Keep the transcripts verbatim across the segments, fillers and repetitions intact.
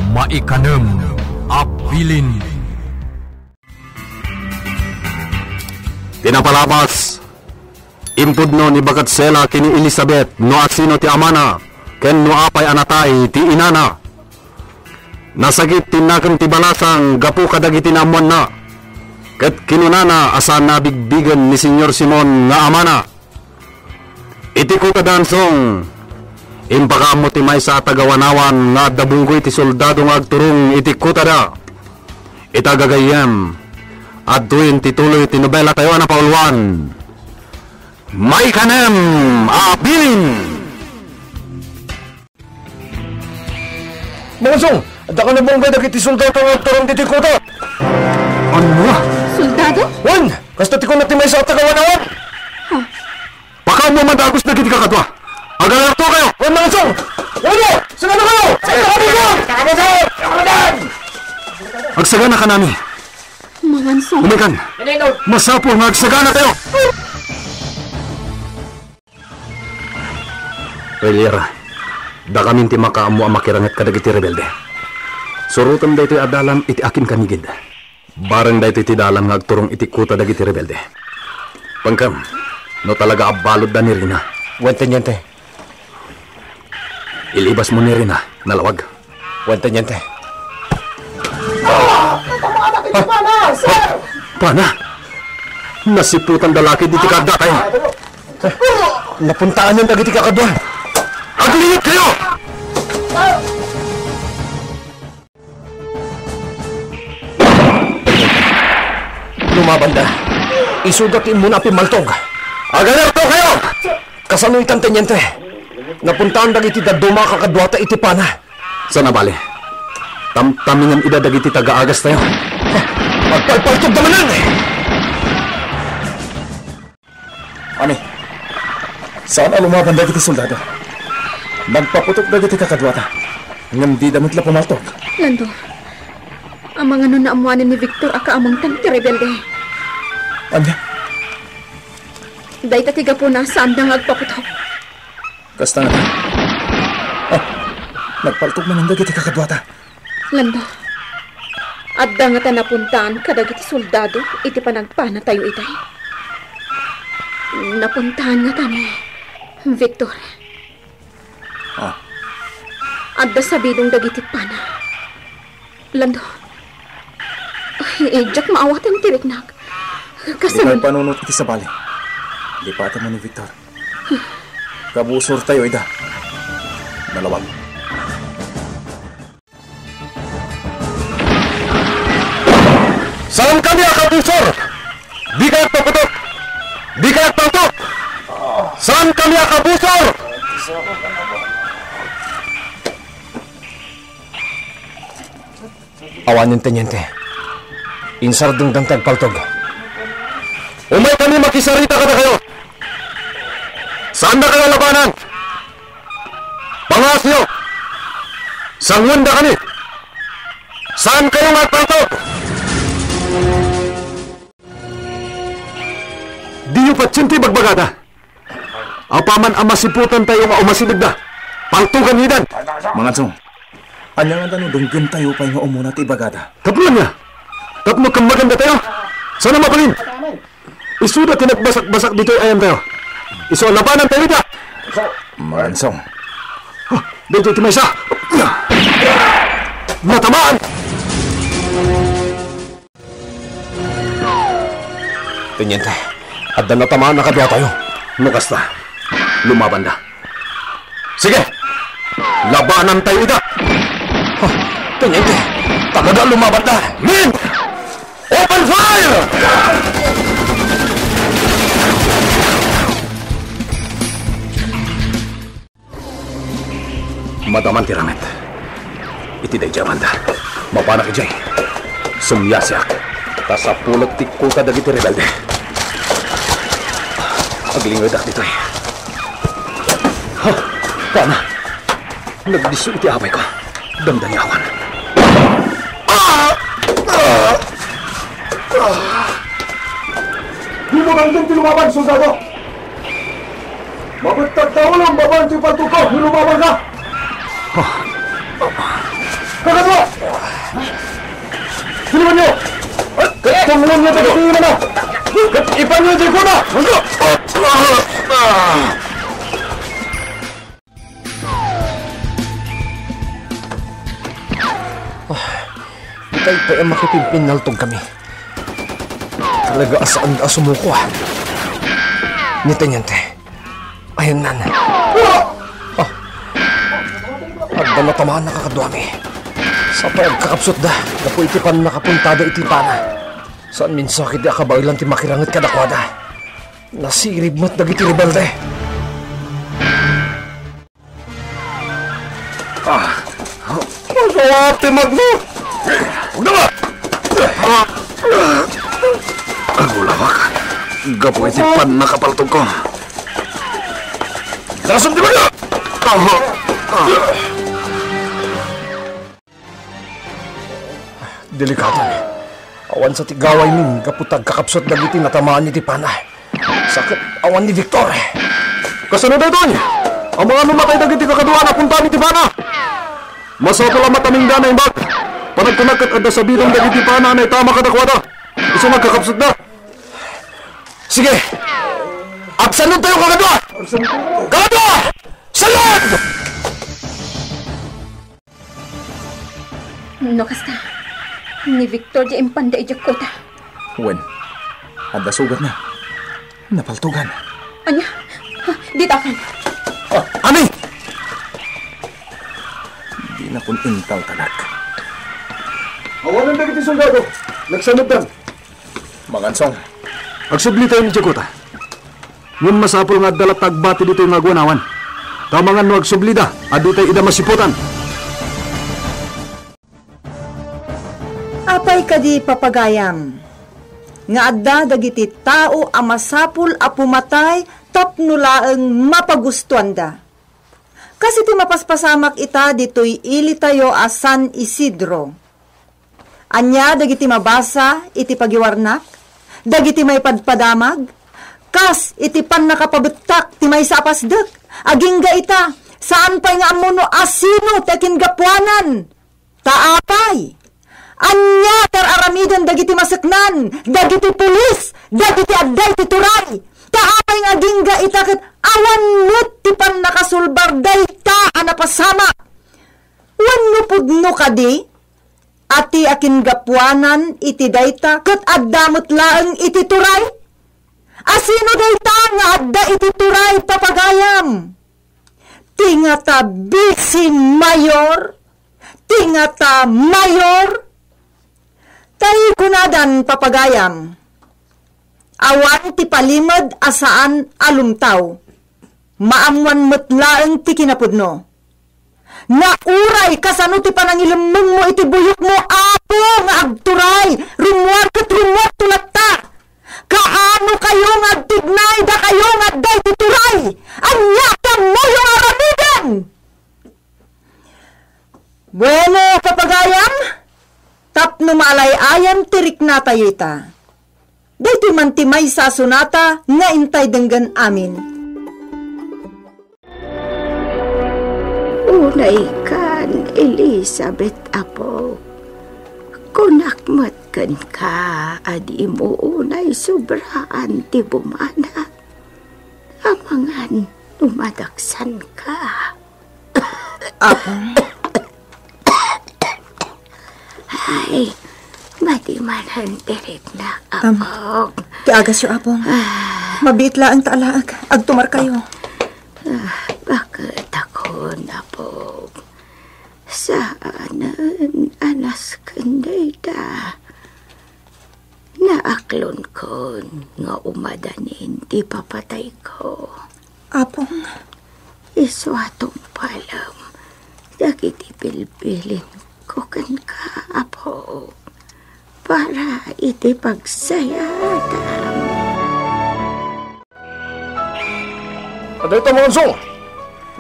Maikanem a bilin. Ti napalabas, impudno ni Baket Sela ken ni Elizabeth no asino ti amana ken no apay a natay ti inana. Nasakit ti nakem ti balasang gapu kadagiti naammoanna, ket kinunana a saan a bigbigen ni Señor Simon nga amana. Iti kuta, Dansong, impakaammo ti maysa a taga-Wanawan nga adda bunggoy ti soldado nga agturong iti kutada. Ita gagayyem, adtoyen ti tuloy ti nobelatayo a napauluan. Maikanem a bilin! Mansong, adda kan a bunggoy dagiti soldado nga agturong ditoy kuta. Ania? Soldado? Wen, kasta ti kuna ti maysa a taga-Wanawan. Ha? Pakaammo man dagus dagiti kakadua. Agalerto kayo! Wen, Mansong! Uno! Sagana kayo! Sagana kayo! Agsagana kanami. Mansong. Umaykan. Masapul nga agsagana kayo! Reliera, dakamin ti makaammo a makiranget kadagiti rebelde. Surotem daytoy a dalan iti akinkanigid. Bareng daytoy ti dalan nga agturong iti kuta dagiti rebelde. Pangkam, no talaga a baludda ni Rina. Wen, Teniente. Ilibasmo ni Rina, nalawag. Wen, Teniente. Ah! Natamaan dagiti pana, sir! Pana? Nasiputanda la ketdi ti kaduatayo. Napuntaan dagiti kakadua. Aglingit kayo! Lumabanda. Isuda ti immuna a pimmaltog. Agalerto kayo! Kasano itan, Teniente? Napuntaan dagiti dadduma a kakaduata iti pana. Saan a bale. Tamtamingen ida dagiti taga-agastayo. Agpalpaltogda manen! Ani, saan a lumaban dagiti soldado. Nagpaputok dagiti kakaduata, ngem dida met la pumaltok. Lando, amangan no naammoanen ni Victor a kaamongtan ti rebelde. Ania? Dayta ti gapuna saanda nga agpaputok. Kasta ngata. Ah, nagpaltog manen dagiti kakaduata. Lando, adda ngata napuntaan kadagiti soldado iti panagpanatayo itay? Napuntaan ngata ni Victor. Ah. Adda sabidong dagiti pana. Lando, ay, diak maawaten ti riknak. Dikay panunot iti sabali. Lipatem ni Victor. Kabusortayo ida. Nalawag. Saankami a kabusor! Dikay agpaputok! Dikay agpaltok! Saankami a kabusor! Awanen, Teniente. Insardengdan ti agpaltog. Umaykami makisarita kadakayo. Saandakayo a labanan. Pangaasyo. Sanguendakami. Saankayo nga agpaltog. Diyo patien ti ibagbagada. Apaman a masiputantayo nga umasidegda, paltogan idan. Mangansong, ania ngata no denggentayo pay nga umuna ti ibagada? Tapno ania? Tapno ken magandatayo? Saan a mabalin? Isuda ti nagbasak-basak ditoy ayamtayo. Isu a labanantayo ida. Mangansong. Ha, daytoy ti maysa. Natamaan! Teniente, adda natamaan a kaduatayo. No kasta, lumabanda. Sige! Labanantayo ida! Ha, Teniente, talaga lumabanda! Men! Open fire! Madaman ti ramet. Iti daydiay a banda, mapanak idiay. Sumiasiak, ta sapulek ti kuta dagiti rebelde. Aglingedak ditoy. Ha! Pana! Nagdisso iti apayko. Dandaniawan. Ah! Ah! Ah! Dimo danton ti lumaban, soldado! Mabettad ta ulom babaen ti paltogko no lumabanka! Kakadua! Sinimanyo! Ket tungngonyo dagiti imana! Ket ipanyo diay kuna! Itay pay a makipimpinaltog kami. Talaga a saan a sumuko, a. Ni Teniente. Ayannan. Ah. Adda natamaan a kakaduami. Sapay agkakapsutda gapu iti pannakapuntada iti pana. Saan mensahe ti a kabaelan ti makiranget kadakuada. Nasirib met dagiti rebelde. Ah. Masawat ti magno. Ugda ba? Agulawak. Gapu iti pannakapaltogko. Dasam ti magno! Ah. Ah. Delikado. Awan sa ti gawaymi gapu ta agkakapsut dagiti natamaan iti pana. Sa ket awan ni Victor. Kasano daytoy? Amangan no matay dagiti kakaduana a puntaen iti pana. Masapul a matamingda a naimbag. Panagkunak ket adda sabidong dagiti pana a naitama kadakuada. Isu nga agkakapsutda. Sige. Agsanudtayo, kakadua! Kakadua! Sanud! No kasta, ni Victor diay impanda idiay kota. Wen, adda sugatna. Napaltogan. Ania? Ha, ditakan. Ah, ani? Dinakon intaltalak. Awanen dagiti soldado. Nagsanuddan. Mangansong. Agsublitayo idiay kota. Ngem masapul nga adda latta agbati ditoy nga aguanawan. Ta amangan no agsublida, adda itay ida masiputan. Apay kadi, papagayam, nga adda dagiti tao a masapul a pumatay tapno laeng mapagustoanda? Kas iti mapaspasamak ita ditoy ilitayo a San Isidro. Ania dagiti mabasa iti pagiwarnak? Dagiti maipadpadamag? Kas iti pannakapabettak ti maysa a pasdek, agingga ita, saan pay nga ammo no asino ti akingapuanan. Ta apay? Ania ti ar-aramiden dagiti maseknan, dagiti pulis, dagiti adda iti turay? Ta apay nga agingga ita ket awan met ti pannakasulbar dayta a napasamak? Wenno pudno kadi a ti akingapuanan iti dayta ket adda met laeng iti turay? Asino dayta nga adda iti turay, papagayam? Ti ngata bisi mayor? Ti ngata mayor? Tay kunadan, papagayam, awan ti palimed a saan a lumtaw. Maammoan met laeng ti kinapudno. Nga uray kasano ti panangilemmengmo iti buyokmo, Apo, nga agturay, rummuar ket rummuarto latta. Kaano kayo nga agtignay, dakayo nga adda iti turay? Ania ti ammoyo nga aramiden? Bueno, papagayam, tapno maalay-ayam ti riknatayo ita. Daytoy man ti maysa a sonata nga intay denggen amin. Unaykan, Elizabeth, apo. Kunak met kenka a dimo unay sobraan ti bumana. Amangan no madaksanka. Apong. Ay, madi manen ti riknak, Am, Apong. Ti agasyo, Apong. Ah. Mabiit laeng ta alaek. Agtumarkayo. Ah, baket akon, Apong. Saanen a nasken dayta. Naaklonkon nga umadanin ti papatayko. Apong. Isu a tungpalem dagiti bilbilinko kenka, Apo, para iti pagsayatam. Adayta, Mangansong.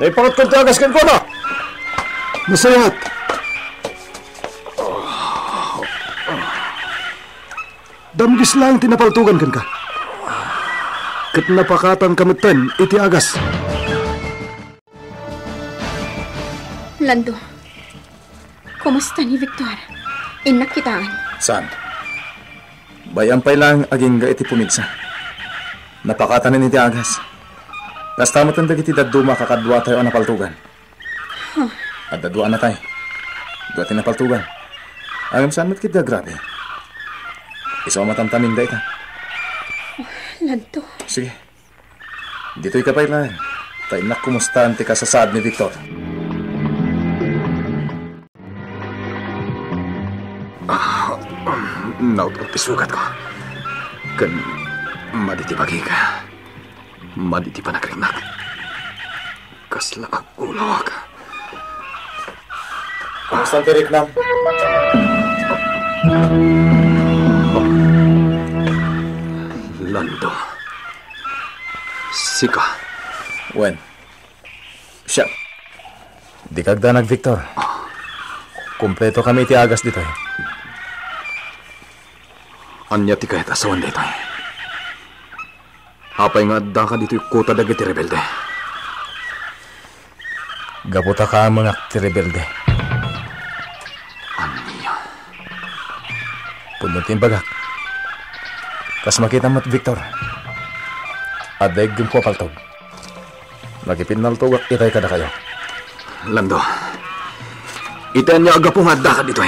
Naipangatko ti agas kenkuana. Nasayaat. Damgis laeng ti napaltogan kenka. Ket napakatanka metten iti agas. Lando, Kumusta ni Victor? Innak kitaen. Saan? Bay-am pay laeng agingga iti pumigsa. Napakatanen iti agas. Kasta met dagiti dadduma a kakaduatayo a napaltugan. Huh. Adda dua a natay. Dua ti napaltugan. Ngem saan met ketdi agrabe. Isu a matamtamin dayta. Lanto. Sige. Ditoy ka pay laeng, ta innak kumustaan ti kasasaad ni Victor. Ah, um, naut-ot ti sugatko. Ken madi ti bagik. Madi ti panagriknak. Kasla agulawak. Kumusta ti riknam? Lando. Sika. Wen. Siak. Dika agdanag, Victor. Kumpleto kami iti agas ditoy. Ania ti kayat a sawen daytoy? Apay nga addaka ditoy kuta dagiti rebelde? Gapu ta kaamengak ti rebelde. Ania? Pudno ti imbagak. Kas makitam met, Victor, adda iggemko a paltog. Nakipinnaltogak itay kadakayo. Lando, iti ania a gapu nga addaka ditoy?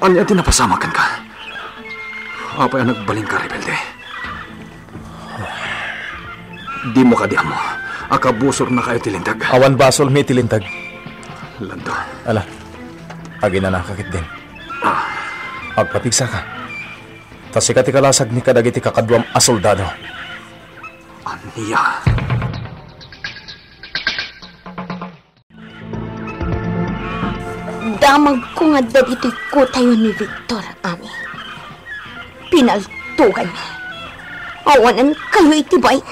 Ania ti napasamak kenka? Apay a nagbalinka a rebelde? Dimo kadi ammo a kabusornakayo ti linteg? Awan basolmi iti linteg. Lando. Ala, aginanaka ketdin. Ah. Agpapigsaka. Ta sika ti kalasagmi kadagiti kakaduam a soldado. Ania? Damagko nga adda ditoy kutayo ni Victor, Ami. Pinaltoganmi. Awanankayo iti bain.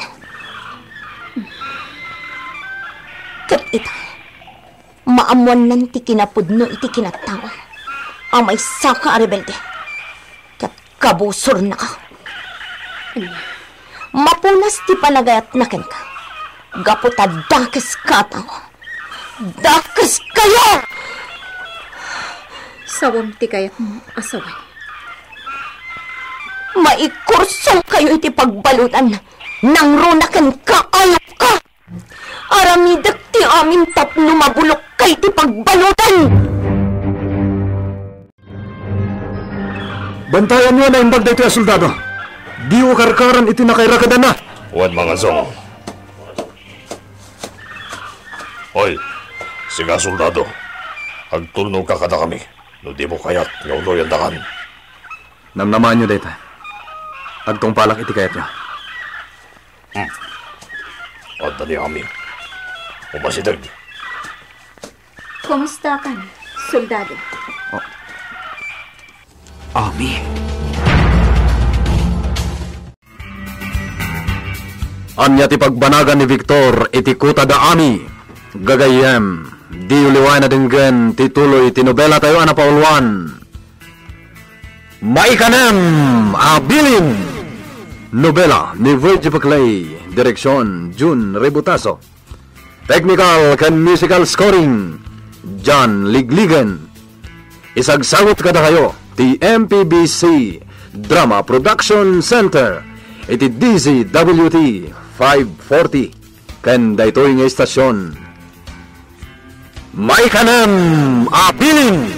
Ket ita, maammoannan ti kinapudno iti kinatawa a maysaka a rebelde. Ket kabusornaka. Ania? Mapunas ti panagayatna kenka. Gapu ta dakeska a tao. Dakeskayo! Sawem ti kayatmo a sawen. Maikursongkayo iti pagbaludan. Nangruna kenka, ayupka! Aramidek ti amin tapno mabulokka iti pagbaludan! Bantayanyo a naimbag daytoy a soldado. Diyo karkaran iti nakairakedanna. Wen, Mangazong. Hoy, sika, soldado. Agtulnogka kadakami no dimo kayat nga uloyandakan. Namnamaanyo dayta. Agtungpalak iti kayatyo. Hmm. Adda ni Ami. Umasideg. Kumustakan, soldado? Oh. Ami. Ania ti pagbanagan ni Victor iti kuta da Ami? Gagayyem, diyo liwayan a denggen ti tuloy ti nobelatayo a napauluan. Maikanem a Bilin! Nobela ni Virgie Paclay, direksion Jun Rebutaso. Technical ken musical scoring, John Ligligen. Isagsawit kadakayo ti M P B C Drama Production Center iti D Z W T five forty ken daytoy nga istasion. Maikanem a Bilin!